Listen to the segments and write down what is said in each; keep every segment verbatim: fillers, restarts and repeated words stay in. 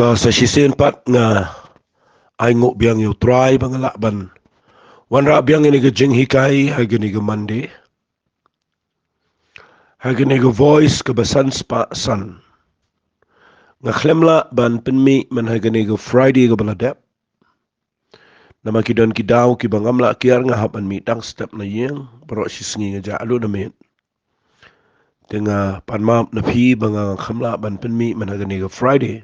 To sa shisien pat nga ai nguh biang ïa u Trai ba nga lah ban wanrah biang ïa kane ka jinghikai ha kane ka Monday, ha kane ka Voice kaba san spah san. Nga khlem lah ban pynmih man ha kane ka Friday kaba la dep. Namar ki don ki daw kiba ngam lah kiar, nga hap ban mih dang step na ïing, baroh shi sngi nga jah lut na miet. Te nga pan map na phi ba nga khlem lah ban pynmih man ha kane ka Friday.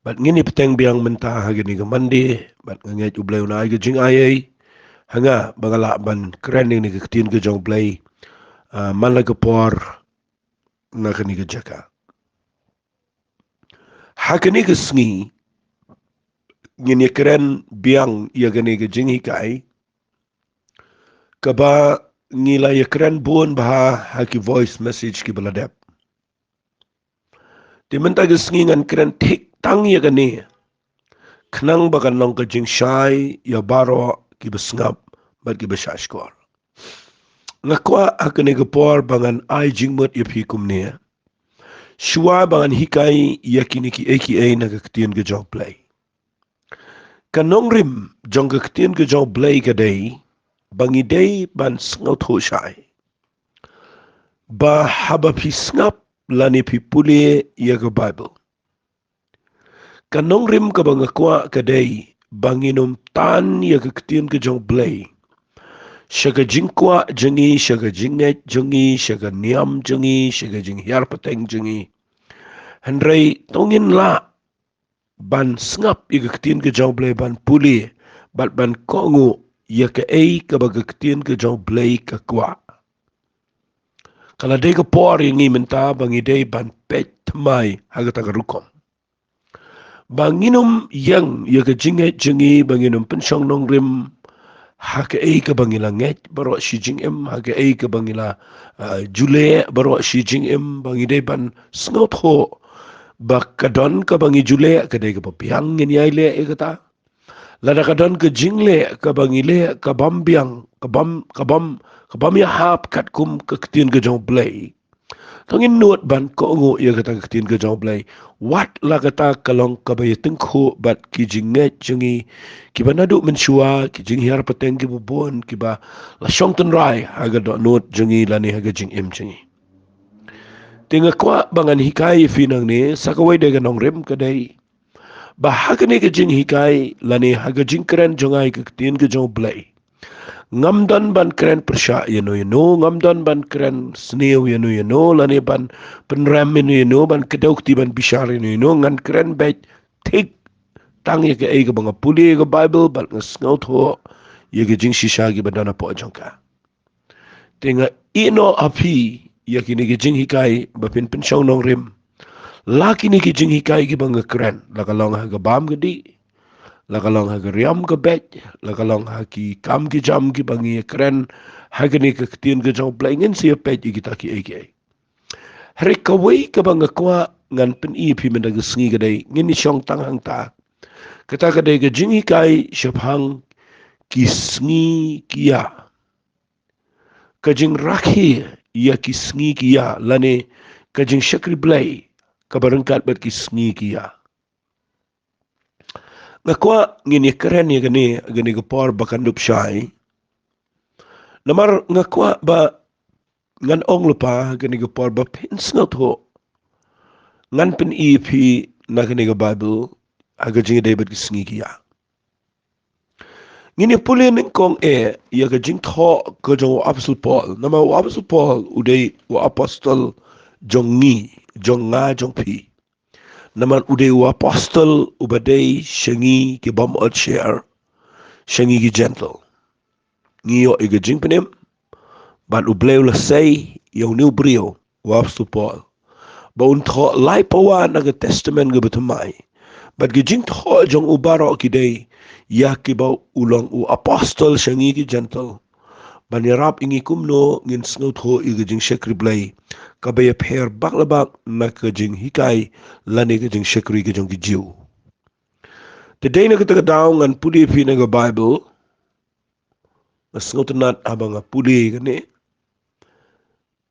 Bad ngin ïa bteng biang mynta ha kane ka Monday, bad nga ngeit U Blei un ai ka jingaiei ha nga ba nga lah ban kren ïa kane ka ktien ka jong U Blei, ah, man la ka por na kane ka jaka. Ha kane ka sngi ngin ïa kren biang ïa kane ka jinghikai kaba ngi la ïa kren bun bha ha ki voice message kiba la dep. Te mynta ka sngi ngan kren thik tang ïa kane, khnang ba kan long ka jingshai ïa baroh kiba sngap bad kiba shahshkor. Nga kwah ha kane ka por ba ngan ai jingmut ïa phi kumne, shuwa ba ngan hikai ïa kine kiei kiei na ka ktien ka jong U Blei. Ka nongrim jong ka ktien ka jong U Blei ka dei ba ngi dei ban sngewthuh shai ba haba phi sngap lane phi pule ïa ka Bible. Ka nongrim kaba nga kwah ka dei ba ngin ym tan ïa ka ktien ka jong U Blei sha ka jingkwah jong ngi, sha ka jingngeit jong ngi, sha ka niam jong ngi, sha ka jinghiar pateng jong ngi. Hynrei to ngin lah ban sngap ïa ka ktien ka jong U Blei, ban pule bad ban kohnguh ïa kaei kaba ka ktien ka jong U Blei ka kwah. Ka la dei ka por ïa ngi mynta ba ngi dei ban peit thymmai ha kata ka rukom, ba ngin ym ïeng ïa ka jingngeit jong ngi, ba ngin ym pynshong nongrim ha kaei kaba ngi la ngeit baroh shi jingim, ha kaei kaba ngi la, ah, ju leh baroh shi jingim, ba ngi dei ban sngewthuh ba ka don kaba ngi ju leh ka dei kaba biang, ngin ïai leh ïa kata. Lada ka don ka jingleh kaba ngi leh ka bym biang, ka bym, ka bym, ka bym ïahap katkum ka ktien ka jong U Blei, to ngin nud ban kohnguh ïa kata ka ktien ka jong U Blei. Wat la kata ka long kaba ïatyngkhuh bad ki jingngeit jong ngi kiba naduh mynshuwa, ki jinghiar pateng kiba bun kiba la shong tynrai ha ka dohnud jong ngi lane ha ka jingim jong ngi. Te nga kwah ba ngan hikai ïa phi nangne, sa kawei de ka nongrim ka dei ba ha kane ka jinghikai lane ha ka jingkren jong nga ïa ka ktien ka jong U Blei, ngam don ban kren pyrshah ïano ïano, ngam don ban kren sniew ïano ïano, lane ban pynrem ïano ïano, ban kdew kti, ban bishar ïano ïano. Ngan kren beit thik tang ïa kaei kaba nga pule ïa ka Bible bad nga sngewthuh ïa ka jingshisha kiba don hapoh jong ka. Te nga ïehnoh ha phi ïa kine ki jinghikai ba phin pynshong nongrim. La kine ki jinghikai kiba nga kren, la ka long ha ka bam ka dih, la ka long ha ka riam ka beit, la ka long ha ki kam ki jam kiba ngi ïa kren ha kane ka ktien ka jong U Blei, ngin sa ïa peit ïa kita kiei kiei. Hynrei kawei kaba nga kwah ngan pyni ïa phi mynta ka sngi ka dei, ngin ïa shong tang hangta. Kata ka dei ka jinghikai shaphang ki sngi ki ïa, ka jingrakhe ïa ki sngi ki ïa, lane ka jingshakri Blei kaba ryngkat bad ki sngi ki ïa. Nga kwah ngin ïa kren ïa kane, kane ka por ba kan dup shai. Namar nga kwah ba ngan ong lypa kane ka por ba phin sngewthuh, ngan pyni ïa phi na kane ka Bible ha ka jingïadei bad ki sngi ki ïa. Ngin ïa pule nyngkong eh ïa ka jingthoh ka jong u Apostol Paul. Namar u Apostol Paul u dei u apostol jong ngi, jong nga, jong phi. Namar u dei u apostol uba dei sha ngi ki bym ot sher, sha ngi ki Gentile. Ngi ïoh ïa ka jingpynim bad U Blei u la sei ïa une u briew, u Apostol Paul, ba un thoh lai pawa na ka Testament kaba thymmai. Bad ki jingthoh jong u baroh ki dei ïa kiba u long u apostol sha ngi ki Gentile, ban ïarap ïa ngi kumno ngin sngewthuh ïa ka jingshakri Blei kaba ïapher bak la bak na ka jinghikai lane ka jingshakri ka jong ki Jiw. Te dei na kata ka daw ngan pule ïa phi na ka Bible. Nga sngewtynnat haba nga pule ïa kane.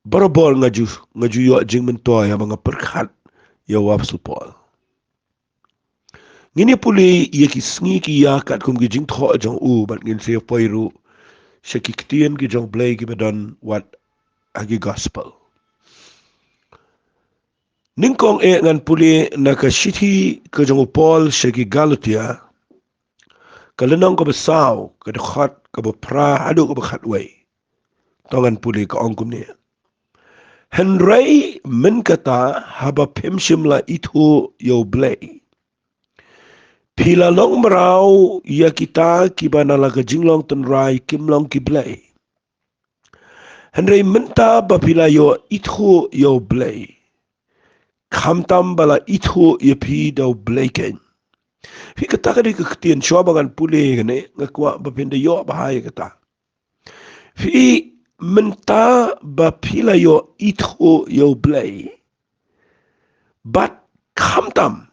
Barabor nga ju, nga ju ïoh jingmyntoi haba nga pyrkhat ïa u Apostol Paul. Ngin ïa pule ïa ki sngi ki ïa katkum ki jingthoh jong u, bad ngin sa ïa poi ruh sha ki ktien ki jong U Blei kiba don wat ha ki gospel. Nyngkong eh ngan pule na ka shithi ka jong u Paul sha ki Galatia, ka lynnong kaba saw, ka dkhot kaba phra haduh kaba khatwei. To ngan pule, ka ong kumne: Hynrei mynta kata, haba phim shym la ithuh ïa U Blei, phi la long mraw ïa kita kiba na la ka jinglong tynrai kim long ki blei. Hynrei mynta ba phi la ïoh ithuh ïa U Blei, khamtam ba la ithuh ïa phi da U Blei keiñ. Phi, kata ka dei ka ktien, shuwa ba ngan pule kane, nga kwah ba phin da ïoh bha ïa kata. Phi, mynta ba phi la ïoh ithuh ïa U Blei, bad khamtam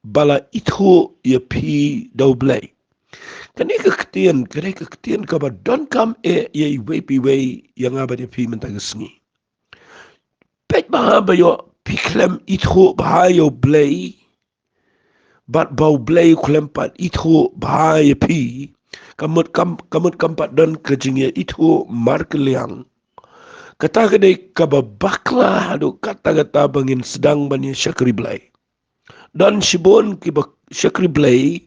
ba la ithuh ïa phi da U Blei. Kane ka ktien, kane ka ktien kaba donkam eh ïa iwei pa iwei, ïa nga bad ïa phi mynta ka sngi. Peit bha ba ïoh phi khlem ithuh bha ïa U Blei, bad ba U Blei u khlem pat ithuh bha ïa phi, ka mut kam, ka mut kam pat don ka jingïaithuh markylliang. Kata ka dei kaba bakla haduh katta katta ba ngin sdang ban ïa shakri Blei. Don shibun kiba shakri Blei,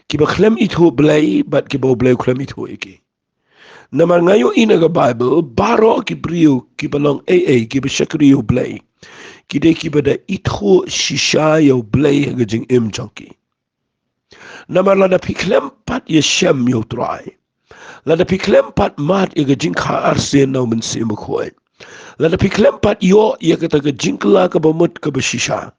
kiba khlem ithuh Blei, bad kiba U Blei u khlem ithuh ïa ki. Namar nga ïohi na ka Baibl, baroh ki briew kiba long ei ei, kiba shakri ïa U Blei, ki dei kiba da ithuh shisha ïa U Blei ha ka jingim jong ki. Namar lada phi khlem pat ïa shem ïa U Trai, lada phi khlem pat mad ïa ka jingkha arsien na U Mynsiem Bakhuid, lada phi khlem pat ïoh ïa kata ka jingkylla kaba mut kaba shisha,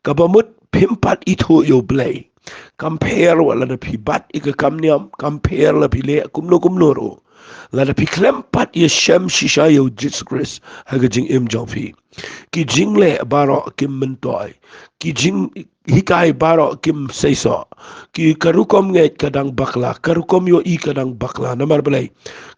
kaba mut phim pat ithuh ïa U Blei, kam pher wat lada phi bat ïa ka kam niam, kam pher la phi leh kumno kumno ruh, lada phi khlem pat ïa shem shisha ïa U Jisu Khrist ha ka jingim jong phi, ki jingleh baroh kim myntoi, ki jinghikai baroh kim seisoh, ki ka rukom ngeit ka dang bakla, ka rukom ïohi ka dang bakla. Namar balei?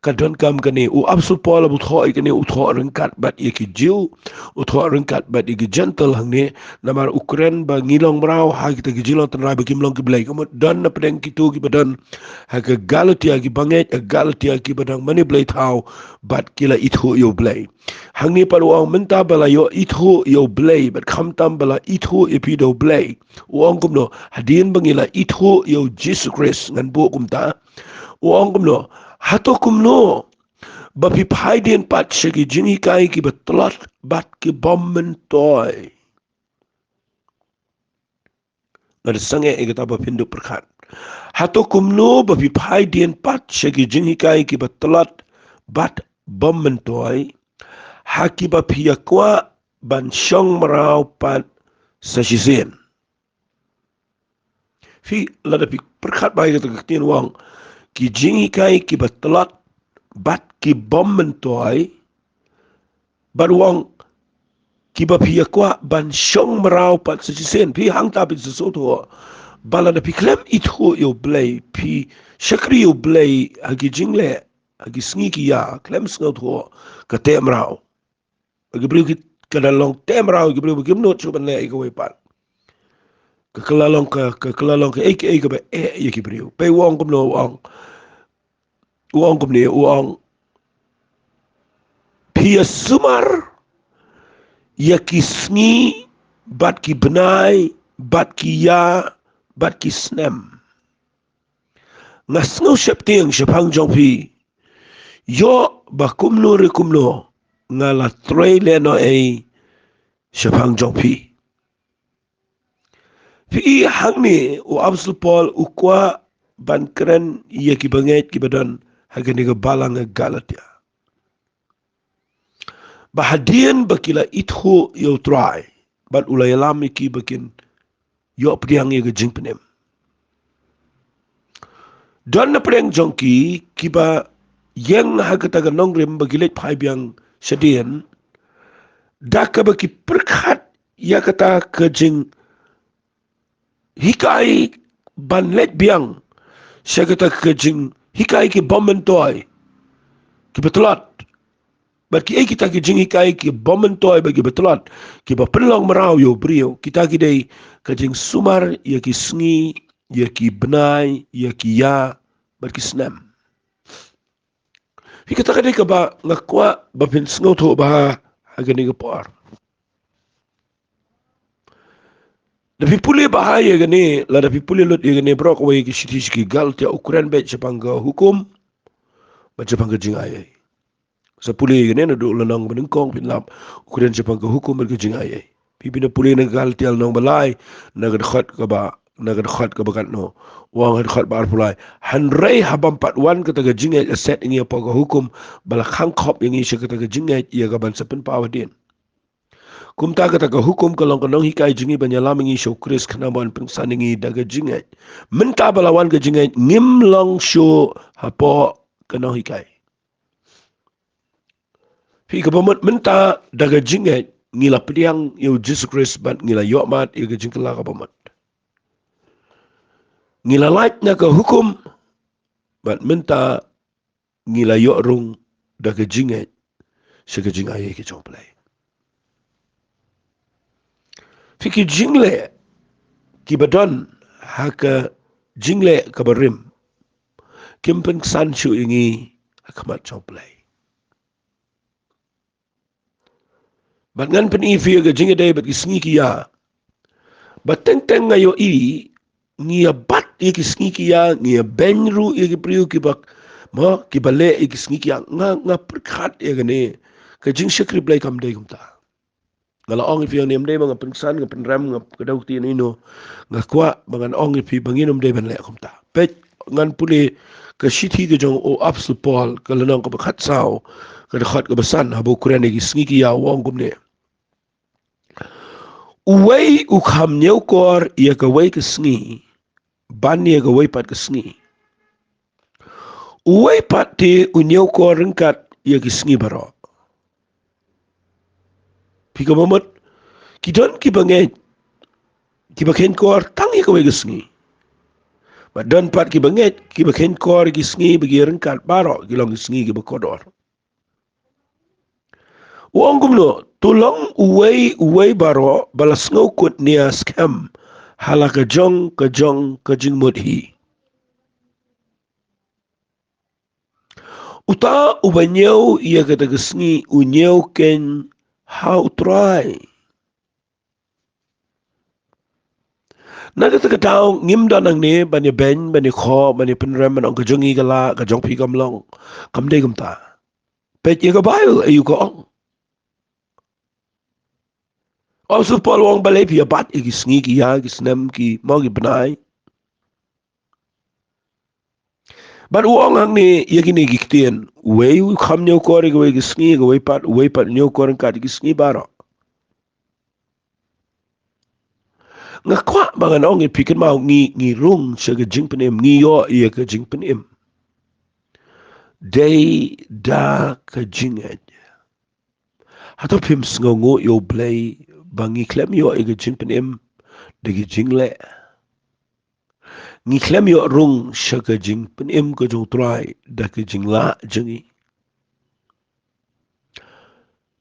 Ka donkam kane, u Apostol Paul haba u thoh ïa kane, u thoh ryngkat bad ïa ki Jiw, u thoh ryngkat bad ïa ki Jentil hangne, namar u kren ba ngi long mraw ha kita ki jinglong tynrai ba kim long ki blei. Ka mut don na pdeng kito kiba don ha ka Galatia, kiba ngeit ha Galatia, kiba dang mane blei thaw, bad ki la ithuh ïa U Blei. Hangne pat u ong mynta ba la ïoh ithuh ïa U Blei, bad khamtam ba la ithuh ïa phi da U Blei. U ong kumno? Hadien ba ngi la ithuh ïa U Jisu Khrist, ngan buh kumta. U ong kumno? Hato kumno ba phi phai dien pat sha ki jinghikai kiba tlot bad ki bym myntoi? Nga da sangeh ïa kata ba phin dup pyrkhat. Hato kumno ba phi phai dien pat sha ki jinghikai kiba tlot bad bym myntoi, ha kiba phi ïa kwah ban shong mraw pat sa shisien? Phi, lada phi pyrkhat bha ïa kata ka ktien, u ong ki jinghikai kiba tlot bad ki bym myntoi, bad u ong kiba phi ïa kwah ban shong mraw pat sa shisien. Phi, hangta phin sa sngewthuh ba lada phi khlem ithuh ïa U Blei, phi shakri ïa U Blei ha ki jingleh, ha ki sngi ki ïa, khlem sngewthuh, ka teh mraw. Ki briew ki, ka da long teh mraw, ki briew ba kim nud shuh ban leh ïa kawei pat. Ka kylla long ka, ka kylla long kaei kaei kaba eh ïa ki briew. Peit u ong kumno, u ong, u ong kumne, u ong: Phi ïa sumar ïa ki sngi bad ki bnai bad ki ïa bad ki snem. Nga sngew sheptieng shaphang jong phi, ïoh ba kumno re kumno nga la trei lehnohei shaphang jong phi. Phi, hangne u Apostol Paul u kwah ban kren ïa ki bangeit kiba don ha kane ka balang ha Galatia, ba hadien ba ki la ithuh ïa U Trai, bad u la ïalam ïa ki ba kin ïoh pdiang ïa ka jingpynim, don na pdeng jong ki kiba ïeng ha kata ka nongrim ba ki leit phai biang shadien, da kaba ki pyrkhat ïa kata ka jinghikai ban leit biang sha kata ka jinghikai ki bym myntoi, kiba tlot. Bad kiei kita ki jinghikai ki bym myntoi bad kiba tlot, kiba pynlong mraw ïa u briew? Kita ki dei ka jingsumar ïa ki sngi ïa ki bnai, ïa ki ïa, bad ki snem. Phi, kata ka dei kaba nga kwah ba phin sngewthuh bha ha kane ka por. Da phi pule bha ïa kane, lada phi pule lut ïa kane baroh kawei ka shithi sha ki Galatia, u kren beit shaphang ka hukum bad shaphang ka jingaiei. Sa pule ïa kane naduh lynnong ba nyngkong, phin lap u kren shaphang ka hukum bad ka jingaiei. Phi, phin pule na Galatia lynnong ba lai, na ka dkhot kaba, na ka dkhot kaba katno. U ong ha ka dkhot ba arphew lai: Hynrei haba ym pat wan kata ka jingngeit la set ïa ngi hapoh ka hukum, ba la khang khop ïa ngi sha kata ka jingngeit ïa kaban sa pynpaw hadien. Kumta kata ka hukum ka long ka nonghikai jong ngi ban ïalam ïa ngi sha u Khrist, khnang ba un pynksan ïa ngi da ka jingngeit. Mynta ba la wan ka jingngeit, ngim long shuh hapoh ka nonghikai. Phi, kaba mut mynta da ka jingngeit ngi la pdiang ïa u Jisu Khrist bad ngi la ïohmad ïa ka jingkylla kaba mut. Ngi la lait na ka hukum bad mynta ngi la ïoh rung da ka jingngeit sha ka jingaiei ka jong U Blei. Phi, ki jingleh kiba don ha ka jingleh kaba rim kim pynksan shuh ïa ngi ha khmat jong U Blei. Bad ngan pyni ïa phi ïa ka jingïadei bad ki sngi ki ïa. Bad teng teng nga ïohi ngi ïa bat ïa ki sngi ki ïa, ngi ïa beiñ ruh ïa ki briew kiba, mo, kiba leh ïa ki sngi ki ïa. Nga, nga pyrkhat ïa kane, ka jingshakri Blei kam dei kumta. Nga la ong ïa phi hangne, ym dei ba nga pynksan, nga pynrem, nga kdew kti ïano ïano. Nga kwah ba ngan ong ïa phi ba ngin ym dei ban leh kumta. Peit, ngan pule ka shithi ka jong u Apostol Paul, ka lynnong kaba khatsaw, ka dkhot kaba san, haba u kren ïa ki sngi ki ïa, u ong kumne: Uwei u kham ñiewkor ïa kawei ka sngi, ban ïa kawei pat ka sngi. Uwei pat te u ñiewkor ryngkat ïa ki sngi baroh. Phi, kaba mut, ki don kiba ngeit, kiba kheiñkor tang ïa kawei ka sngi. Bad don pat kiba ngeit, kiba kheiñkor ïa ki sngi ba ki ryngkat baroh, ki long ki sngi kiba kordor. U ong kumno, to long uwei uwei baroh ba la sngewkut nia skhem ha la ka jong ka jong ka jingmut hi. Uta uba ñiew ïa kata ka sngi u ñiew keiñ ha U Trai. Na kata ka daw ngim don hangne ban ïa beiñ, ban ïa khoh, ban ïa pynrem, ban ong ka jong ngi ka lah, ka jong phi kam long. Kam dei kumta. Peit ïa ka Baibl aïu ka ong. U Apostol Paul u ong balei phi ïa bat ïa ki sngi ki ïa, ki snem ki, mo, ki bnai. Bad u ong hangne ïa kine ki ktien: Uwei u kham ñiewkor ïa kawei ka sngi, kawei pat, uwei pat ñiewkor ryngkat ïa ki sngi baroh. Nga kwah ba ngan ong ïa phi, kynmaw, ngi, ngi rung sha ka jingpynim, ngi ïoh ïa ka jingpynim dei da ka jingngeit. Hato phim sngewnguh ïa U Blei ba ngi khlem ïoh ïa ka jingpynim da ki jingleh? Ngi khlem ïoh rung sha ka jingpynim ka jong U Trai da ka jinglah jong ngi.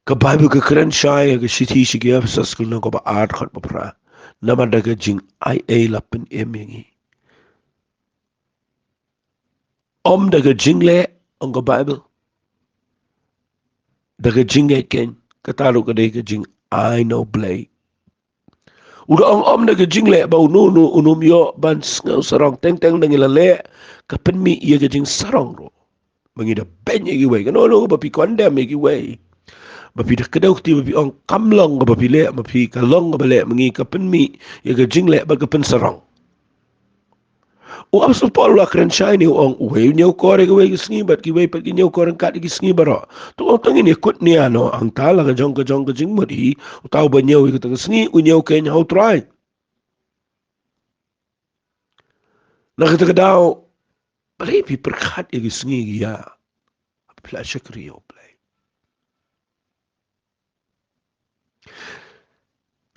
Ka Baibl ka kren shai ha ka shithi sha ki Ephesos, ka lynnong kaba ar, dkhot ba phra: Namar da ka jingaiei la pynim ïa ngi. Ym da ka jingleh, ong ka Baibl. Da ka jingngeit keiñ, kata ruh ka dei ka jingai na U Blei. U da ong ym da ka jingleh ba uno uno un ym ïoh ban sngewsarong, teng teng da ngi la leh ka pynmih ïa ka jingsarong ruh. Ba ngi da beiñ ïa kiwei, kano kano ba phi condemn ïa kiwei, ba phi da kdew kti, ba phi ong kam long kaba phi leh, ba phi, ka long kaba leh ma ngi, ka pynmih ïa ka jingleh bad ka pynsarong. U Apostol Paul u la kren shai ne u ong uwei u ñiewkor ïa kawei ka sngi bad kiwei pat ki ñiewkor ryngkat ïa ki sngi baroh. To ong tang ïa kut nia, no, hangta la ka jong ka jong ka jingmut hi, uta uba ñiew ïa kata ka sngi u ñiew keiñ ha U Trai. Na kata ka daw, balei phi pyrkhat ïa ki sngi ki ïa? Phi la shakri ïa U Blei.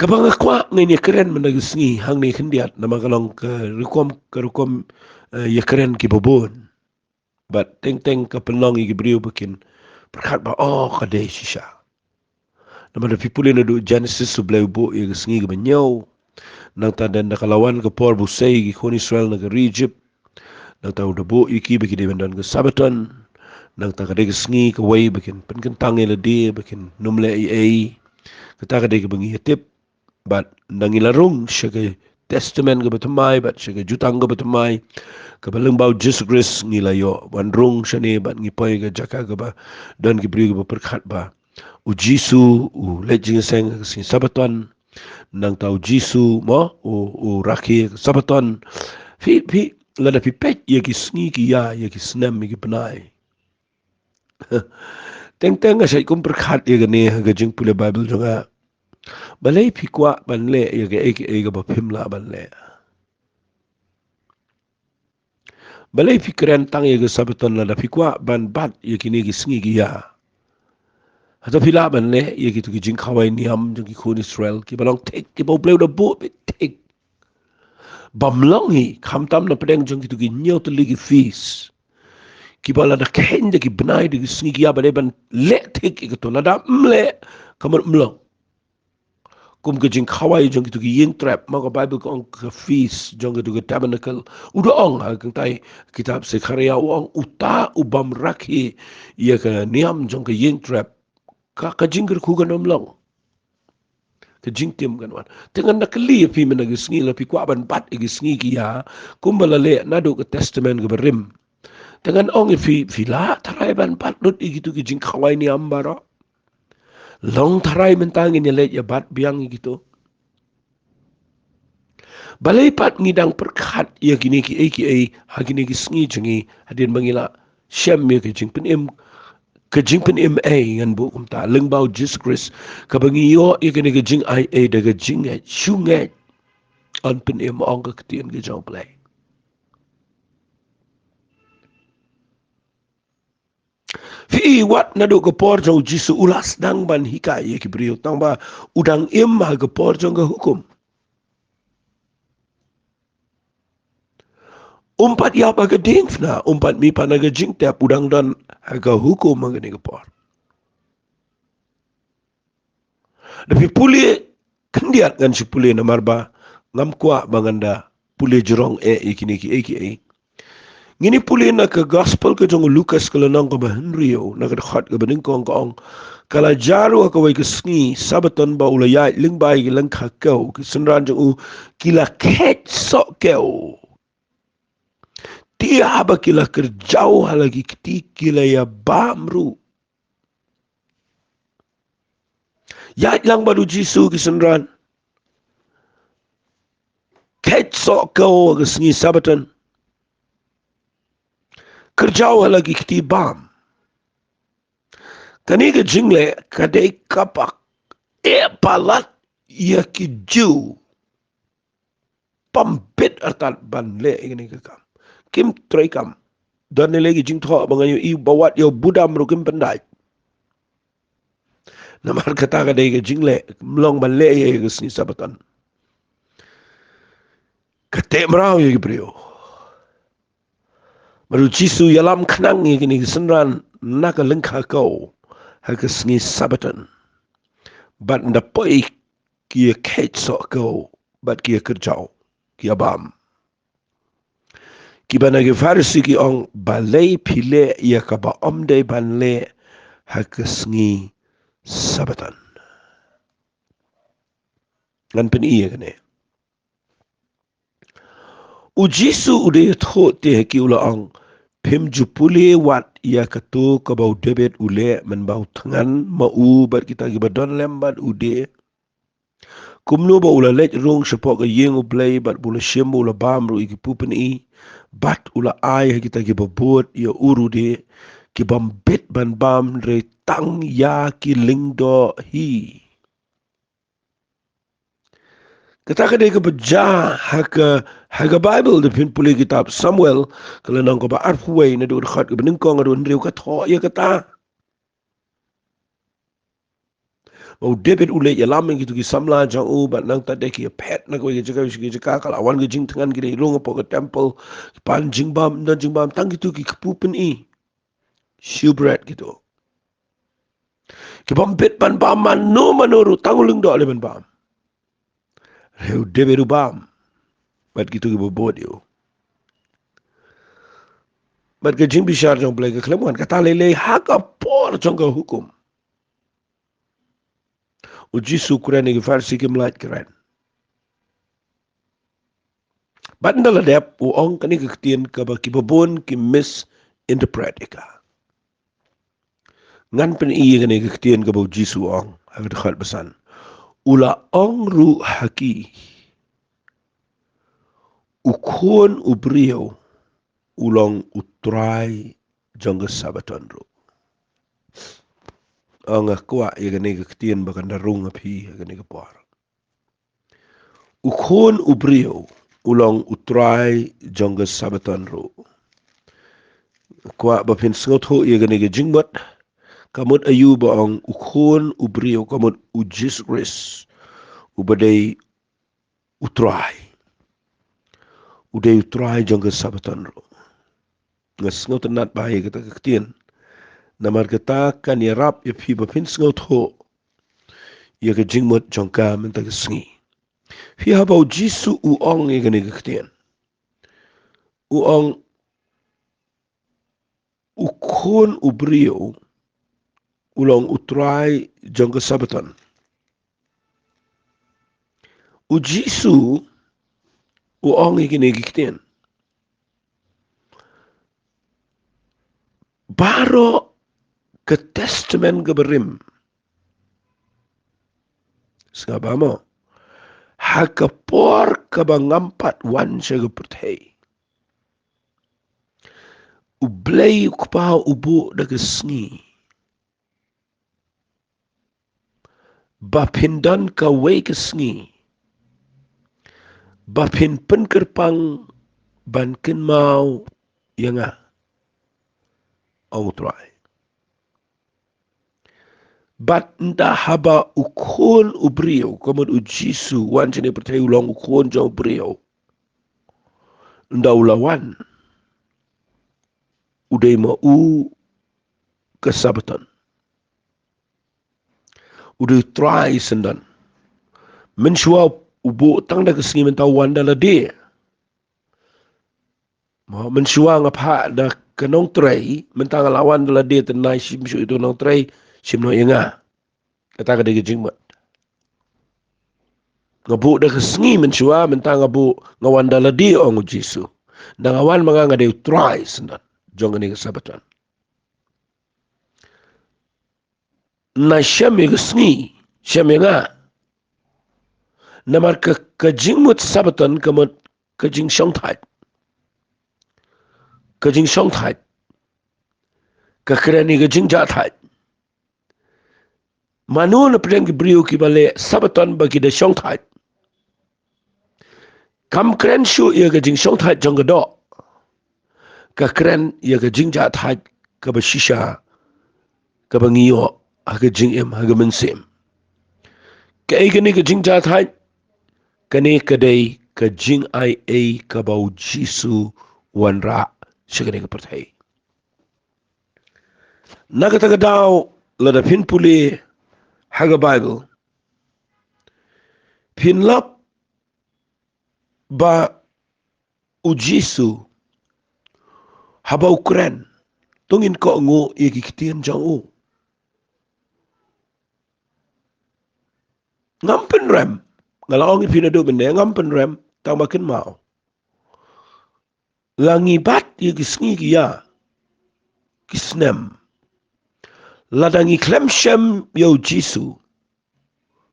Kaba nga kwah ngin ïa kren mynta ka sngi hangne khyndiat, namar ka long ka rukom, ka rukom, eh, ïa kren kiba bun. Bad teng teng ka pynlong ïa ki briew ba kin pyrkhat ba, oh, ka dei shisha. Namar da phi pule naduh Genesis, U Blei u buh ïa ka sngi kaba hynñiew. Nangta hadien da ka la wan ka por ba u sei ïa ki khun Israel na ka ri Ijip, nangta u da buh ïa ki ba ki dei ban don ka Sabaton. Nangta ka dei ka sngi kawei ba kin pynkyntang ïa lade, ba kin nym leh ei ei. Kata ka dei kaba ngi ïa tip. Bad ngi la rung sha ka Testament kaba thymmai bad sha ka Jutang kaba thymmai, kaba lyngba u Jisu Khrist ngi la ïoh ban rung shane, bad ngi poi ka jaka kaba don ki briew kiba pyrkhat ba u Jisu u leit jingïaseng ha ka sngi Sabaton. Nangta u Jisu mo u, u rakhe ha ka Sabaton. Phi, phi, lada phi peit ïa ki sngi ki ïa, ïa ki snem, ïa ki bnai, teng teng nga shait kum pyrkhat ïa kane ha ka jingpule Baibl jong nga. Balei phi kwah ban leh ïa kaei kaei kaba phim lah ban leh? Balei phi kren tang ïa ka Sabaton lada phi kwah ban bat ïa kine ki sngi ki ïa? Hato phi lah ban leh ïa kito ki jingkhawai niam jong ki khun Israel kiba long thik, kiba U Blei u da buh beit thik? Bym long hi, khamtam na pdeng jong kito ki hynñiew tylli ki feast, kiba lada kheiñ da ki bnai da ki sngi ki ïa ba dei ban leh thik ïa kato, lada ym leh, ka mut ym long. Kum ka jingkhawai jong kito ki ïing trep, ma ka Baibl ka ong ka feast jong kito ki tabernacle. U da ong ha ka kynthai kitab Sekharïa, u ong uta u bym rakhe ïa ka niam jong ka ïing trep, ka, ka jingkyrkhu kan ym long. Ka jingtim kan wan. Te ngan da kylli ïa phi mynta ka sngi, lada phi kwah ban bat ïa ki sngi ki ïa, kumba la leh naduh ka Testament kaba rim. Te ngan ong ïa phi, phi lah tharai ban bat lut ïa kito ki jingkhawai niam baroh? Long tharai mynta ngin ïa leit ïa bat biang ïa kito? Balei pat ngi dang pyrkhat ïa kine kiei kiei ha kine ki sngi jong ngi, hadien ba ngi la shem ïa ka jingpynim, ka jingpynim ei, ngan buh kumta, lyngba u Jisu Khrist, kaba ngi ïoh ïa kane ka jingai ei da ka jingngeit, shu ngeit, yn pynim, ong ka ktien ka jong U Blei. Phi i, wat naduh ka por jong u Jisu u la sdang ban hikai ïa ki briew, tangba u dang im ha ka por jong ka hukum. Um pat ïap ha ka diengphna, um pat mih pat na ka jingtep, u dang don ha ka hukum ha kane ka por. Da phi pule khyndiat, ngan shu pule namar ba ngam kwah ba ngan da pule jrong eh ïa kine kiei kiei. Ngin ïa pule na ka Gospel ka jong u Lukas, ka lynnong kaba hynriew, na ka dkhot kaba nyngkong, ka ong: Ka la jia ruh ha kawei ka sngi Sabaton ba u la ïaid lyngba ïa ki lyngkha kew, ki synran jong u ki la kheit soh kew. Te haba ki la kyrjaw ha la ki kti, ki la ïa bam ruh. Ïaid lang bad u Jisu ki synran, kheit soh kew ha ka sngi Sabaton, kyrjaw ha la ki kti, bam. Kane ka jingleh ka dei kaba eh palat ïa ki Jiw. Bym bit artat ban leh ïa kane ka kam. Kim trei kam. Don ne leh ki jingthoh ba nga ïohi ba wat ïa u budam ruh kim pyndait. Namar kata ka dei ka jingleh, ym long ban leh ïa ka sngi Sabaton. Ka teh mraw ïa ki briew. Bad u Jisu ïalam khnang ïa kine ki synran na ka lyngkha kew ha ka sngi Sabaton. Bad ynda poi, ki ïa kheit soh kew bad ki ïa kyrjaw, ki ïa bam. Kiba na ki Pharisi ki ong: Balei phi leh ïa kaba ym dei ban leh ha ka sngi Sabaton? Ngan pyni ïa kane. U Jisu u da ïathuh te ha ki, u la ong: Phim ju pule wat ïa kato kaba u Dabid u leh mynba u thngan ma u bad kita kiba don lem bad u de? Kumno ba u la leit rung shapoh ka ïing U Blei, bad ba u la shim, ba u la bam ruh ïa ki pu pyni, bad u la ai ha kita kiba bud ïa u ruh de, ki bym bit ban bam, hynrei tang ïa ki lyngdoh hi. Kata ka dei kaba jia ha ka, ha ka Baibl. Da phin pule kitab Samuel, ka lynnong kaba arphew wei, naduh dkhot kaba nyngkong haduh hynriew, ka thoh ïa kata. Ba u Dabid u leit ïalam ïa kito ki samla jong u, bad nangta de ki ïa phet na kawei ka jaka sha kawei ka jaka, ka la wan ka jingthngan, ki dei rung hapoh ka temple, ki pan jingbam, don jingbam, tang kito ki kpu pyni, shewbread kito. Ki bym bit ban bam mano mano ruh, tang u lyngdoh leh ban bam. Ïa u David u bam. Bad kito kiba bud ïa u. Bad ka jingbishar jong U Blei ka khlem wan, kata lei lei ha ka por jong ka hukum. U Jisu u kren ïa ki Pharisi, kim lah kren. Bad ynda la dep, u ong kane ka ktien kaba kiba bun ki misinterpret ïa ka. Ngan pyni ïa kane ka ktien kaba u Jisu u ong ha ka dkhot ba san. U la ong ruh ha ki, U Khun u briew u long U Trai jong ka Sabaton ruh. Nga kwah ïa kane ka ktien ba kan da rung ha phi ha kane ka por. U Khun u briew u long U Trai jong ka Sabaton ruh. Kwah ba phin sngewthuh ïa kane ka jingmut. Ka mut aïu ba ong U Khun u briew, ka mut U Jisu Khrist uba dei U Trai. U dei U Trai jong ka Sabaton ruh. Nga sngewtynnat bha ïa kata ka ktien. Namar kata kan ïarap ïa phi ba phin sngewthuh ïa ka jingmut jong ka mynta ka sngi. Phi, haba u Jisu u ong ïa kane ka ktien, u ong U Khun u briew u long U Trai jong ka Sabaton. U Jisu u ong ïa kine ki ktien. Baroh ka Testament kaba rim, sngap bha mo, ha ka por kaba ngam pat wan sha ka pyrthei, U Blei U Kpa u buh da ka sngi ba phin don kawei ka sngi ba phin pynkyrpang ban kynmaw ïa nga, ong U Trai. Bad ynda haba U Khun u briew, ka mut U Jisu, wan sha kane ka pyrthei, u long U Khun jong u briew, ynda u la wan, u dei ma u ka Sabaton. U dei U Trai syndon. Mynshuwa u buh tang da ka sngi, mynta u wan da lade. Mo, mynshuwa nga phah da ka nongtrei, mynta nga la wan da lade, te nai shim shuh ïa uto u nongtrei, shim noh ïa nga. Kata ka dei ka jingmut. Nga buh da ka sngi mynshuwa, mynta nga buh, nga wan da lade, ong U Jisu. Ynda nga wan ma nga, nga dei U Trai syndon jong kane ka Sabaton. Nai shem ïa ka sngi, shem ïa nga. Namar ka, ka jingmut Sabaton ka mut ka jingshongthait. Ka jingshongthait ka kren ïa ka jingjahthait. Mano na pdeng ki briew kiba leh Sabaton ba ki da shongthait? Kam kren shuh ïa ka jingshongthait jong ka doh. Ka kren ïa ka jingjahthait kaba shisha kaba ngi ïoh ha ka jingim, ha ka mynsiem. Kaei kane ka jingjahthait? Kane ka dei ka jingai ei kaba U Jisu u wanrah sha kane ka pyrthei. Na kata ka daw, lada phin pule ha ka Baibl, phin lap ba U Jisu, haba u kren, to ngin kohnguh ïa ki ktien jong u. Ngam pynrem, nga la ong ïa phi naduh mynne, ngam pynrem, tang ba kynmaw, la ngi bat ïa ki sngi ki ïa ki snem, lada ngi khlem shem ïa U Jisu,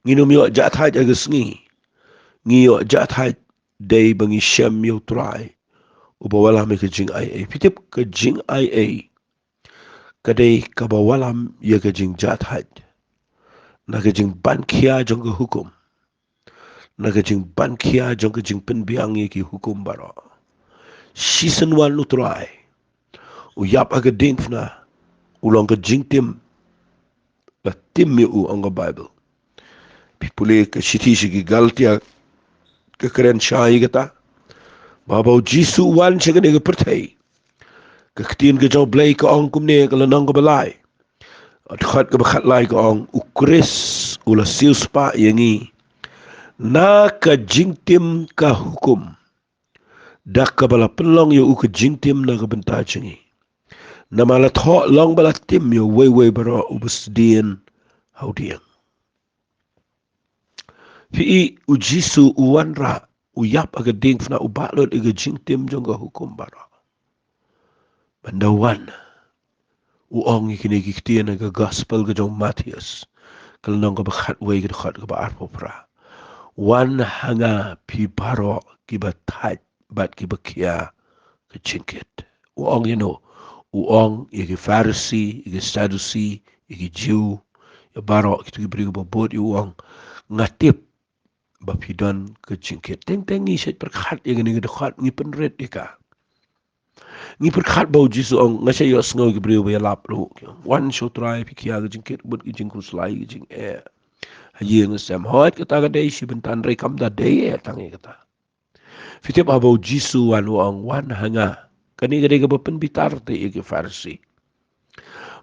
ngin ym ïoh jahthait ha ka sngi. Ngi ïoh jahthait dei ba ngi shem ïa U Trai uba wallam ïa ka jingai ei. Phi tip, ka jingai ei ka dei kaba wallam ïa ka jingjahthait na ka jingban khia jong ka hukum, na ka jingban khia jong ka jingpynbiang ïa ki hukum baroh. Shisien wan U Trai, u ïap ha ka diengphna, u long ka jingtim, la tim ïa u, ong ka Baibl. Phi pule ka shithi sha ki Galatia, ka kren shai ïa kata, ba haba U Jisu u wan sha kane ka pyrthei, ka ktien ka jong U Blei ka ong kumne, ka lynnong kaba lai, dkhot kaba khatlai ka ong, U Khrist u la siewspah ïa ngi Na ka jingtim ka hukum, da kaba la pynlong ïa u ka jingtim na ka bynta jong ngi. Namar la thoh long ba la tim ïa uwei uwei baroh uba sdien ha u dieng. Phi i, u Jisu u wanrah, u ïap ha ka diengphna, u bah lut ïa ka jingtim jong ka hukum baroh. Ban da wan, u ong ïa kine ki ktien ha ka gospel ka jong u Mathaios, ka lynnong kaba khatwei, ka dkhot kaba arphew phra. Wan ha nga phi baroh kiba thait bad kiba khia ka jingkit. U ong ïa no? U ong ïa ki Pharisi, ïa ki Sadusi, ïa ki Jiw, ïa baroh kito ki briew ba bud, ïa u ong, nga tip ba phi don ka jingkit. Teng teng ngi shait pyrkhat ïa kane ka dkhot, ngi pynrit ïa ka. Ngi pyrkhat ba u Jisu u ong, nga shait ïohsngew ki briew ba ïalap ruh, wan sha u Trai, phi khia ka jingkit, bad ka jingkhuslai, ka jingeh ha ïing ha sem. Hooid, kata ka dei shi bynta, hynrei kam da dei eh tang ïa kata. Phi tip, haba u Jisu u wan, u ong, wan ha nga. Kane ka dei kaba pynbitar te ïa ki Pharisi.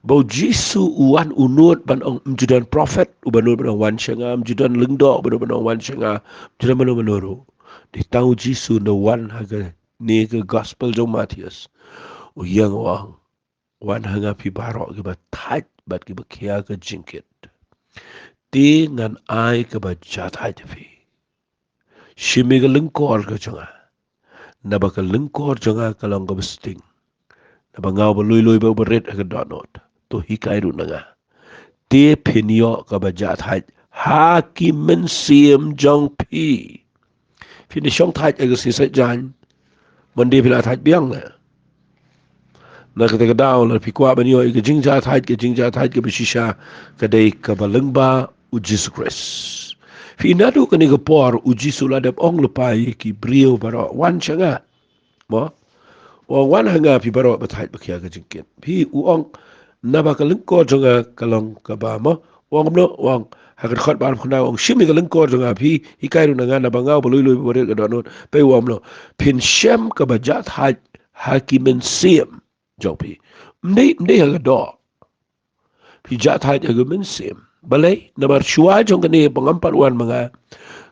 Ba u Jisu u wan, u nud ban ong, ym ju don prophet uba nud ban ong, wan sha nga, ym ju don lyngdoh uba nud ban ong, wan sha nga, ym ju don mano mano ruh. Dei tang u Jisu, u wan ha kane ka gospel jong u Mathaios, u ïeng, u ong, wan ha nga phi baroh kiba thait bad kiba khia ka jingkit, te ngan ai kaba jahthait ïa phi. Shim ïa ka lyngkor ka jong nga, naba ka lyngkor jong nga ka long kaba sting. Naba nga uba lui lui bad uba rit ha ka dohnud. To hikai ruh na nga, te phin ïoh kaba jahthait ha ki mynsiem jong phi. Phin da shong thait ha ka sngi Saitjaiñ, Monday phi la thait biang ne? Na kata ka daw, lada phi kwah ban ïoh ïa ka jingjahthait, ka jingjahthait kaba shisha ka dei kaba lyngba u Jisu Khrist. Phi, naduh kane ka por u Jisu u la dep ong lypa ïa ki briew baroh, wan sha nga. Mo? U ong, wan ha nga phi baroh ba thait ba khia ka jingkit. Phi, u ong, naba ka lyngkor jong nga ka long kaba, mo, u ong kumno? U ong ha ka dkhot ba arphew khyndai, u ong, shim ïa ka lyngkor jong nga phi, hikai ruh na nga, naba nga uba lui lui bad uba rit ha ka dohnud. Phi, u ong kumno? Phin shem kaba jahthait ha ki mynsiem jong phi. Ym dei, ym dei ha ka doh. Phi jahthait ha ka mynsiem. Balei? Namar shuwa jong kane ba ngam pat wan ma nga,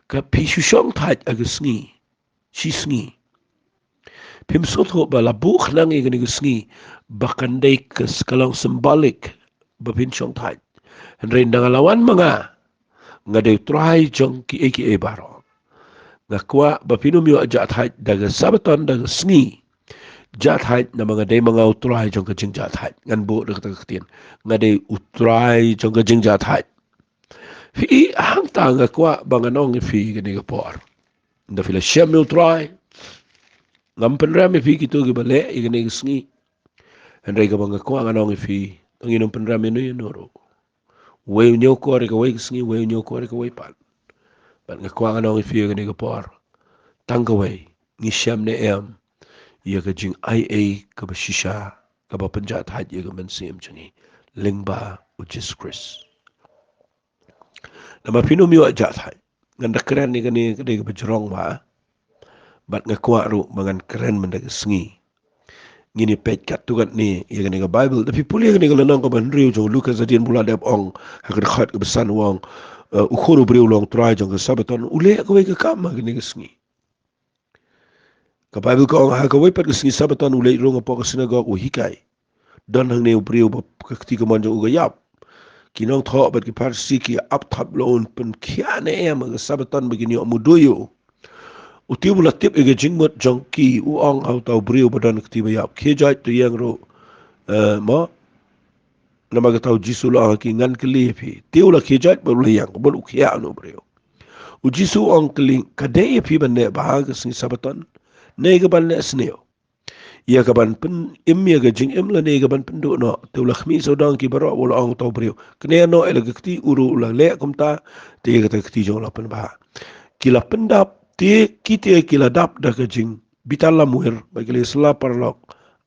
ka phi shu shong thait ha ka sngi, shi sngi. Phim sngewthuh ba la buh khnang ïa kane ka sngi ba kan dei ka, ka long symbolic ba phin shong thait. Hynrei ynda nga la wan ma nga, nga dei u Trai jong kiei kiei baroh. Nga kwah ba phin ym ïoh jahthait da ka Sabaton, da ka sngi jahthait, namar nga dei ma nga u Trai jong ka jingjahthait. Ngan buh da kata ka ktien, nga dei u Trai jong ka jingjahthait. Phi, hangta nga kwah ba ngan ong ïa phi kane ka por, ynda phi la shem ïa u Trai, ngam pynrem ïa phi kito kiba leh ïa kane ka sngi. Hynrei kaba nga kwah ngan ong ïa phi, ngin ym pynrem ïa uno ïa uno ruh. Uwei u ñiewkor ïa kawei ka sngi, uwei u ñiewkor ïa kawei pat. Bad nga kwah ngan ong ïa phi ïa kane ka por, tang kawei, ngi shem ne em ïa ka jingai ei kaba shisha kaba pynjahthait ïa ka mynsiem jong ngi lyngba u Jisu Khrist. Namar phin ym ïoh jahthait. Ngan da kren ïa kane ka dei kaba jrong bha, bad nga kwah ruh ba ngan kren mynta ka sngi. Ngin ïa peit katto katne ïa kane ka Baibl. Da phi pule ïa kane ka lynnong kaba hynriew jong u Lukas, hadien ba u la dep ong ha ka dkhot kaba san, u ong, eh, u Khun u briew u long Trai jong ka Sabaton, u leh kawei ka kam ha kane ka sngi. Ka Baibl ka ong, ha kawei pat ka sngi Sabaton u leit rung hapoh ka synagog u hikai. Don hangne u briew ba ka kti kamon jong u ka ïap. Ki nongthoh bad ki Pharisi ki ap thap lada un pynkhiah ne em ha ka Sabaton ba kin ïoh mudui ïa u. U te u la tip ïa ka jingmut jong ki, u ong ha uta u briew ba don ka kti ba ïap, khie joit, to ïeng ruh, eh, mo. Namar kata u Jisu u la ong ha ki, ngan kylli ïa phi. Te u la khie joit bad u la ïeng, kumno u khiah, uno u briew. U Jisu u ong, kylli, ka dei ïa phi ban leh bha ha ka sngi Sabaton ne ka ban leh sniew? Ïa ka ban pynim ïa ka jingim lane ïa ka ban pynduh noh? Te u la khmih sawdong ïa ki baroh bad u la ong ha uta u briew, kane noh ïa la ka kti. U ruh u la leh kumta, te ïa kata ka kti jong u la pynbha. Ki la pyndap, te ki te ki la dap da ka jingbitar lamwir bad ki la ïasylla paralok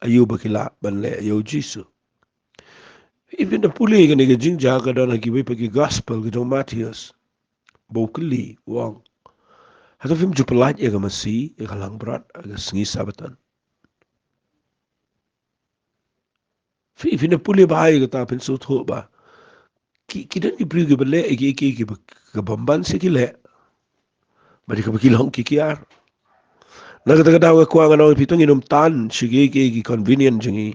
aïu ba ki lah ban leh ïa u Jisu. Phi, phin da pule ïa kane ka jingjia ka don ha kiwei pat ki gospel ka jong u Mathaios, ba u kylli, u ong, hato phim ju pyllait ïa ka masi, ïa ka langbrot ha ka sngi Sabaton? Phi, phin da pule bha ïa kata, phin sngewthuh ba ki, ki don ki briew kiba leh ïa ki, ïa ki, ïa ki ba, kaba ym ban shuh ki leh. Bad ïa kaba ki long ki kiar. Na kata ka daw nga kwah ngan ong ïa phi, to ngin ym tan sha kiei kiei ki convenient jong ngi.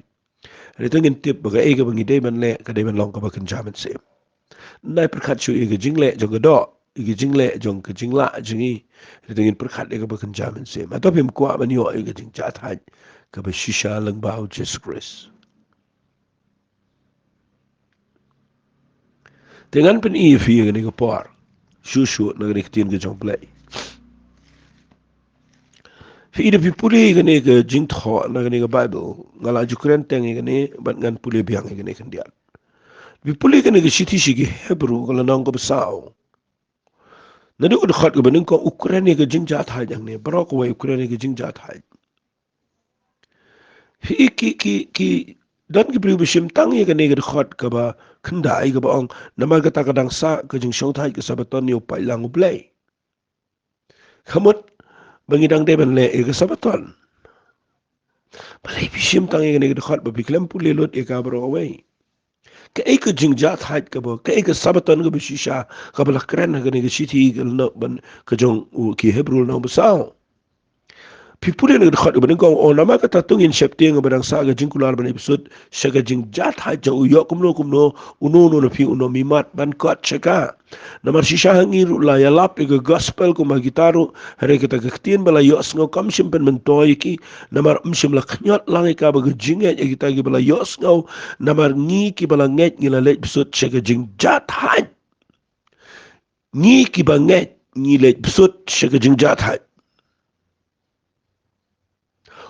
Hynrei to ngin tip ba kaei kaba ngi dei ban leh ka dei ban long kaba kynja mynsiem. Nai pyrkhat shuh ïa ka jingleh jong ka doh, ïa ka jingleh jong ka jinglah jong ngi. Hynrei to ngin pyrkhat ïa kaba kynja mynsiem. Hato phim kwah ban ïoh ïa ka jingjahthait kaba shisha lyngba U Jisu Khrist? Te ngan pyni ïa phi ïa kane ka por shuh shuh na kane ka ktien ka jong U Blei. Phi i, da phi pule ïa kane ka jingthoh na kane ka Baibl, nga la ju kren teng ïa kane bad ngan pule biang ïa kane khyndiat. Phi pule ïa kane ka shithi sha ki Hebru ka lynnong kaba saw. Naduh ka dkhot kaba nyngkong u kren ïa ka jingjahthait, hangne baroh kawei u kren ïa ka jingjahthait. Phi i, ki, ki, ki don ki briew ba shim tang ïa kane ka dkhot kaba khyndai kaba ong, namar kata ka dang sah ka jingshongthait ka Sabaton ïa u paidlang U Blei. Ka mut ba ngi dang dei ban leh ïa ka Sabaton. Balei phi shim tang ïa kane ka dkhot, ba phi khlem pule lut ïa ka baroh kawei? Kaei ka jingjahthait kaba, kaei ka Sabaton kaba shisha kaba la kren ha kane ka shithi ka lynnong, ban, ka jong u, ki Hebru lynnong ba saw? Phi pule na ka dkhot kaba nyngkong, u ong, namar kata to ngin sheptieng ba dang sah ka jingkular ban ïa bsut sha ka jingjahthait jong u, ïoh kumno kumno uno uno na phi un ym imat ban kot sha ka. Namar shisha ha ngi ruh la ïalap ïa ka gospel kumba kita ruh, hynrei kata ka ktien ba la ïohsngew kam shym pynmyntoi ïa ki, namar ym shym la khñiot lang ïa ka ba ka jingngeit ïa kita kiba la ïohsngew. Namar ngi kiba la ngeit ngi la leit bsut sha ka jingjahthait. Ngi kiba ngeit ngi leit bsut sha ka jingjahthait.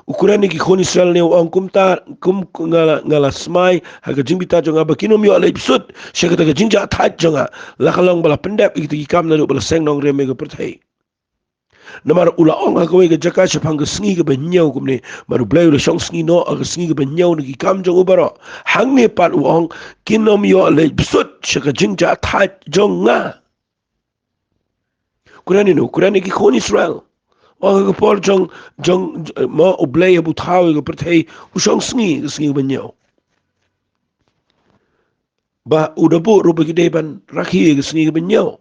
U kren ïa ki khun Israel ne u ong, kumta, kum, nga la, nga la smai ha ka jingbitar jong nga ba kin ym ïoh leit bsut sha kata ka jingjahthait jong nga, la ka long ba la pyndep ïa kita ki kam naduh ba la seng nongrim ïa ka pyrthei. Namar u la ong ha kawei ka jaka shaphang ka sngi kaba hynñiew kumne, bad U Blei u la shong sngi noh ha ka sngi kaba hynñiew na ki kam jong u baroh. Hangne pat u ong, kin ym ïoh leit bsut sha ka jingjahthait jong nga. Kren ïa no? Kren ïa ki khun Israel. Ong ha ka por jong, jong, mo, U Blei hap u thaw ïa ka pyrthei, u shong sngi, ka sngi kaba hynñiew. Ba u da buh ruh ba ki dei ban rakhe ïa ka sngi kaba hynñiew.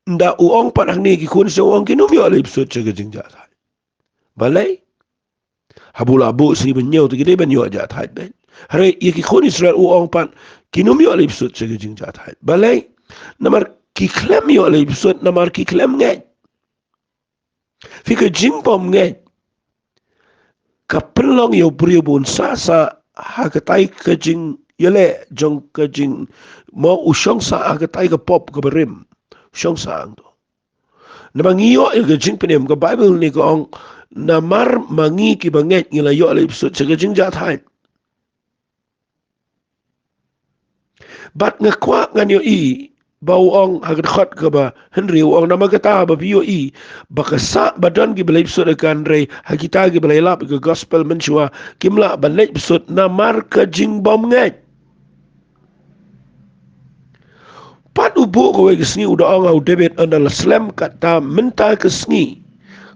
Ynda u ong pat hangne, ki khun Israel u ong kin ym ïoh leit bsut sha ka jingjahthait. Balei? Haba u la buh sngi ba hynñiew te ki dei ban ïoh jahthait beit. Hynrei ïa ki khun Israel u ong pat kin ym ïoh leit bsut sha ka jingjahthait. Balei? Namar ki khlem ïoh leit bsut, namar ki khlem ngeit. Phi, ka jingbymngeit ka pynlong ïa u briew ba un sah sah ha katai ka jingïaleh jong ka jing, mo, u shong sah ha katai ka pop kaba rim. U shong sah hangto. Namar ngi ïoh ïa ka jingpynim, ka Baibl ne ka ong, namar ma ngi kiba ngeit ngi la ïoh leit bsut sha ka jingjahthait. Bad nga kwah ngan ïohi ba u ong ha ka dkhot kaba hynriew, u ong, namar kata ba phi ïohi ba ka sah ba don kiba leit bsut ha ka, hynrei ha kita kiba la ïalap ïa ka gospel mynshuwa kim lah ban leit bsut namar ka jingbymngeit. Pat u buh kawei ka sngi u da ong ha u David, ynda la slem kata mynta ka sngi.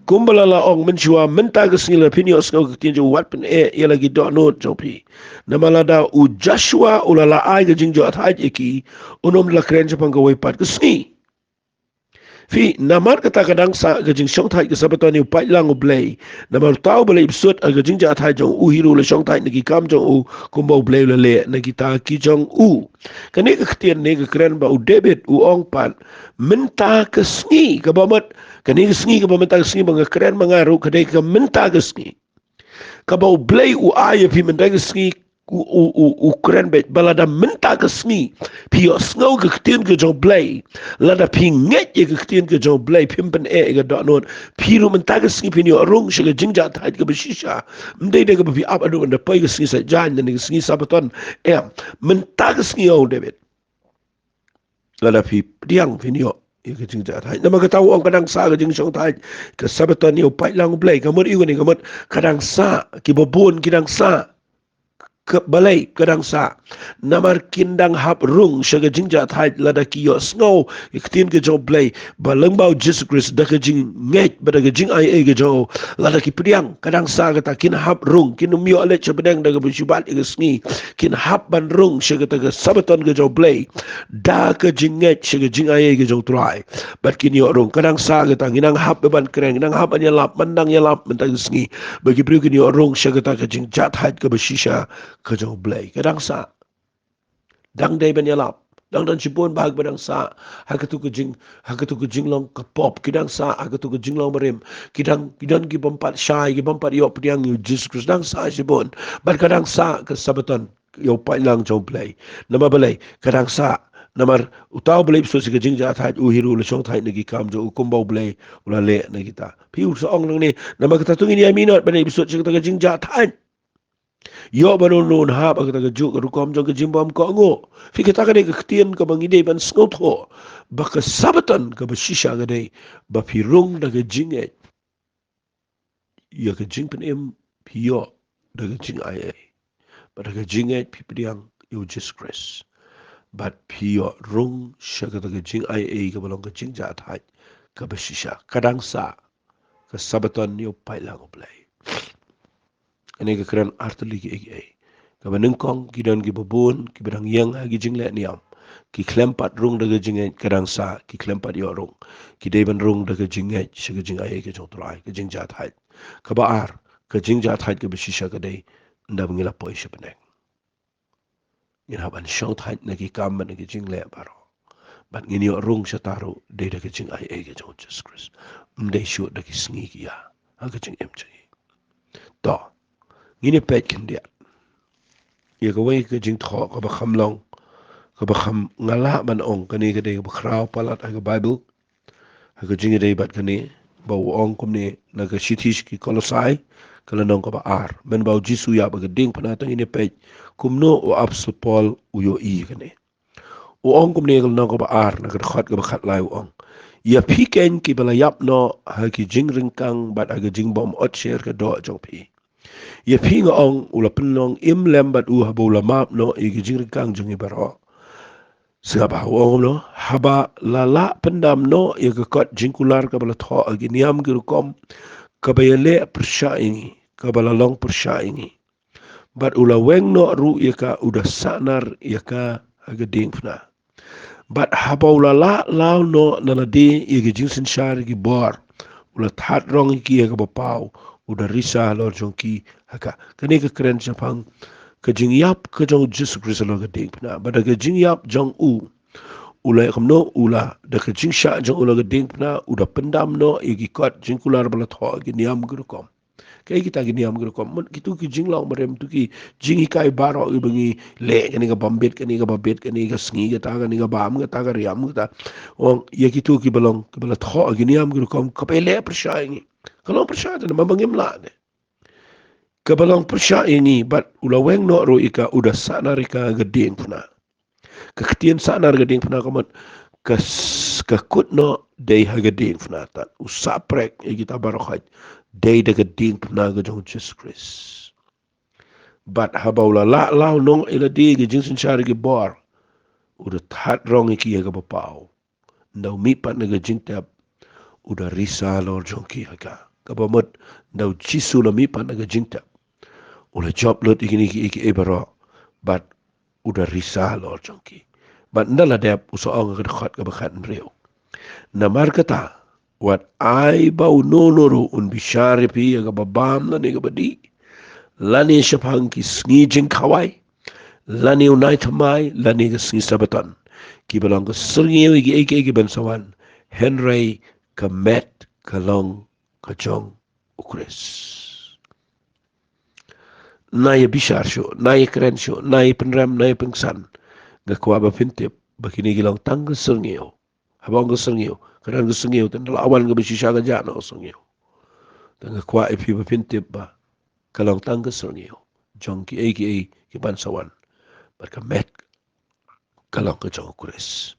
Kumba la la ong mynshuwa, mynta ka sngi lada phin ïohsngew ka ktien jong u, wat pyneh ïa la ki dohnud jong phi. Namar lada u Joshua u la la ai ka jingjahthait ïa ki, un ym la kren shaphang kawei pat ka sngi. Phi, namar kata ka dang sah ka jingshongthait ka Sabaton ïa u paidlang U Blei. Namar uta uba leit bsut ha ka jingjahthait jong u hi ruh u la shongthait na ki kam jong u, kumba U Blei u la leh na kita ki jong u. Kane ka ktien ne ka kren ba u David u ong pat mynta ka sngi, kaba mut kane ka sngi, kaba mynta ka sngi ba nga kren ma nga ruh ka dei ka mynta ka sngi. Kaba U Blei u ai ïa phi mynta ka sngi, u, u, u, u kren beit ba lada mynta ka sngi phi ïohsngew ka ktien ka jong U Blei, lada phi ngeit ïa ka ktien ka jong U Blei, phim pyneh ïa ka dohnud, phi ruh mynta ka sngi phin ïoh rung sha ka jingjahthait kaba shisha. Ym dei da kaba phi ap haduh ban da poi ka sngi Saitjaiñ ne ka sngi Sabaton. Em, mynta ka sngi, ong u David, lada phi pdiang phin ïoh ïa ka jingjahthait. Namar kata u ong ka dang sah ka jingshongthait ka Sabaton ïa u paidlang U Blei. Ka mut ïa kane, ka mut ka dang sah, kiba bun ki dang sah. Ka balei ka dang sah? Namar kin dang hap rung sha ka jingjahthait lada ki ïohsngew ïa ka ktien ka jong U Blei, ba lyngba U Jisu Khrist da ka jingngeit bad da ka jingaiei ka jong u, lada ki pdiang, ka dang sah kata, kin hap rung, kin ym ïoh leit sha bneng da kaba shu bat ïa ka sngi, kin hap ban rung sha kata ka Sabaton ka jong U Blei da ka jingngeit sha ka jingaiei ka jong U Trai. Bad kin ïoh rung, ka dang sah kata, ngi dang hap ban kren, ngi dang hap ban ïalap, man dang ïalap mynta ka sngi, ba ki briew kin ïoh rung sha kata ka jingjahthait kaba shisha ka jong U Blei. Ka dang sah. Dang dei ban ïalap. Dang don shibun bha kiba dang sah ha katu ka jing, ha katu ka jinglong ka pop. Ki dang sah ha katu ka jinglong barim. Ki dang, ki don ki bym pat shai, ki bym pat ïoh pdiang ïa U Jisu Khrist. Dang sah shibun. Bad ka dang sah ka Sabaton ïa u paidlang jong U Blei. Namar balei? Ka dang sah namar uta uba la ïeit bsut sha ka jingjahthait, u hi ruh u la shongthait na ki kam jong u kumba U Blei u la leh na kita. Phi, u sa ong nangne, namar kata to ngin ïa minot ban ïeit bsut sha kata ka jingjahthait. Ïoh ban un, un hap ha kata kajuh ka rukom jong ka jingbymkohnguh. Phi, kata ka dei ka ktien kaba ngi dei ban sngewthuh, ba ka Sabaton kaba shisha ka dei ba phi rung da ka jingngeit ïa ka jingpynim, phi ïoh da ka jingaiei. Bad da ka jingngeit phi pdiang ïa U Jisu Khrist. Bad phi ïoh rung sha kata ka jingaiei kaba long ka jingjahthait kaba shisha. Ka dang sah ka Sabaton ïa u paidlang U Blei. Kane ka kren artylli kiei kiei. Kaba nyngkong, ki don kiba bun kiba dang ïeng ha ki jingleh niam. Ki khlem pat rung da ka jingngeit, ka dang sah, ki khlem pat ïoh rung. Ki dei ban rung da ka jingngeit sha ka jingaiei ka jong U Trai, ka jingjahthait. Kaba ar, ka jingjahthait kaba shisha ka dei ynda ba ngi la poi sha bneng. Ngin hap ban shongthait na ki kam bad na ki jingleh baroh. Bad ngin ïoh rung shata ruh dei da ka jingaiei ka jong U Jisu Khrist. Ym dei shuh da ki sngi ki ïa ha ka jingim jong ngi. To, ngin ïa peit khyndiat ïa kawei ka jingthoh kaba kham long, kaba kham, nga lah ban ong kane ka dei kaba khraw palat ha ka Baibl. Ha ka jingïadei bad kane, ba u ong kumne na ka shithi sha ki Kolosai, ka lynnong kaba ar. Mynba U Jisu u ïap ha ka diengphna, to ngin ïa peit kumno u Apostol Paul u ïohi ïa kane. U ong kumne, ka lynnong kaba ar, na ka dkhot kaba khatlai, u ong: Ïa phi keiñ kiba la ïap noh ha ki jingryngkang bad ha ka jingbym otsher ka doh jong phi. Ïa phi nga ong, u la pynlong im lem bad u haba u la map noh ïa ki jingryngkang jong ngi baroh. Sngap, u ong kumno: Haba la lah pyndam noh ïa ka kot jingkular kaba la thoh ha ki niam ki rukom, kaba ïaleh pyrshah ïa ngi, kaba la long pyrshah ïa ngi, bad u la weng noh ruh ïa ka, u da sahnar ïa ka ha ka diengphna. Bad haba u la lah law noh na lade ïa ki jingsynshar ki bor, u la thad rong ïa ki ha kaba paw, u da risa halor jong ki ha ka. Kane ka kren shaphang ka jingïap ka jong U Jisu Khrist halor ka diengphna. Bad da ka jingïap jong u, u la ïa kumno, u la, da ka jingshah jong u halor ka diengphna, u da pyndam noh ïa ki kot jingkular ba la thoh ha ki niam ki rukom. Kaei kita ki niam ki rukom? Mut kitu ki jinglong barim, tu ki jinghikai baroh kiba ngi leh, kane ka bam bit, kane ka bam bit, kane ka sngi kata, kane ka bam kata, ka riam kata. Ong, ïa kitu kiba long, kiba la thoh ha ki niam ki rukom, kaba ïaleh pyrshah ïa ngi. Ka long pyrshah te namar ba ngim lah te. Kaba long pyrshah ïa ngi, bad u la weng noh ruh ïa ka, u da sahnar ïa ka ha ka diengphna. Ka ktien sahnar ha ka diengphna ka mut, ka s-, ka kut noh dei ha ka diengphna, tad u sah prek ïa kita baroh khoit dei da ka diengphna ka jong U Jisu Khrist. Bad haba u la lah law noh ïa lade ïa ki jingsynshar ki bor, u da thad rong ïa ki ha kaba paw. Ynda u mih pat na ka jingtep, u da risa halor jong ki ha ka. Kaba mut, ynda U Jisu u la mih pat na ka jingtep, u la jop lut ïa kine kiei kiei baroh, bad u da risa halor jong ki. Bad ynda la dep, u sa ong ha ka dkhot kaba khathynriew: Namar kata, wat ai ba uno uno ruh un bishar ïa phi ïa kaba bam lane kaba dih, lane shaphang ki sngi jingkhawai, lane u nai thymmai, lane ka sngi Sabaton, kiba long ka syrngiew ïa kiei kiei kiban sa wan, hynrei ka met ka long ka jong U Khrist. Nai ïa bishar shuh, nai ïa kren shuh, nai ïa pynrem, nai ïa pynksan. Nga kwah ba phin tip ba kine ki long tang ka syrngiew. Haba ong ka syrngiew, ka don ka syrngiew, te ynda la wan kaba shisha ka jah noh ka syrngiew. Te nga kwah ïa phi ba phin tip ba ka long tang ka syrngiew jong kiei kiei kiban sa wan. Bad ka met ka long ka jong U Khrist.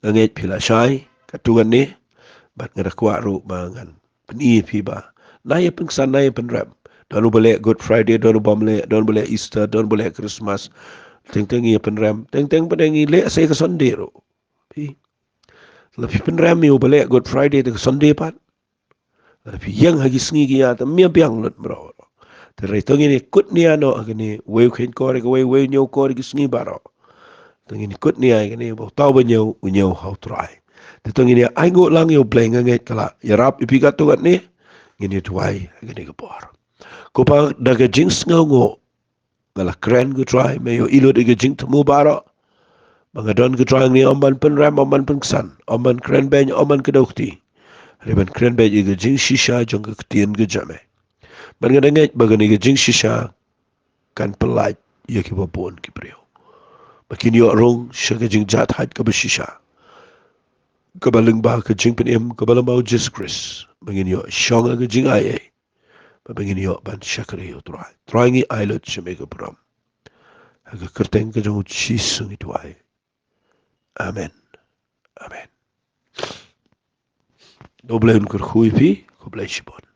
Nga ngeit phi la shai katto katne, bad nga da kwah ruh ba ngan pyni ïa phi ba nai ïa pynksan, nai ïa pynrem, Don uba leh Good Friday, don uba ym leh, don uba leh Easter, don uba leh Christmas. Teng teng ngi ïa pynrem, teng teng pat ngi leh sa ka Sunday ruh. Phi. La phi pynrem ïa uba leh Good Friday te ka Sunday pat. La phi ïeng ha ki sngi ki ïa te ym ïa biang lut mraw. Te hynrei to ngin ïa kut nia noh ha kine, wei u kheiñ kor ïa kawei, wei u ñiew kor ïa ki sngi baroh. To ngin ïa kut nia ïa kine, ba uta uba ñiew, u ñiew ha u Trai. Te to ngin ïa ainguh lang ïa U Blei, nga ngeit ka la ïarap ïa phi katto katne. Ngin ïa duwai ha kine ki por. Ko Pa, da ka jingsngewnguh nga la kren, ko Trai, me ïohi lut ïa ka jingthmu baroh. Ba nga don, ko Trai, ngi ym ban pynrem, ym ban pynksan, ym ban kren beiñ, ym ban kdew kti. Hynrei ban kren beit ïa ka jingshisha jong ka ktien ka jong me. Bad nga da ngeit ba kane ka jingshisha kan pyllait ïa kiba bun ki briew, ba kin ïoh rung sha ka jingjahthait kaba shisha, kaba lyngba ka jingpynim kaba la mad U Jisu Khrist, ba ngin ïoh shong ha ka jingaiei, ba, ba ngin ïoh ban shakri ïa U Trai. Trai, ngi ai lut sha me ka burom. Ha ka kyrteng ka jong U Jisu ngi duwai. Amen. Amen. Da U Blei un kyrkhu ïa phi, khublei shibun.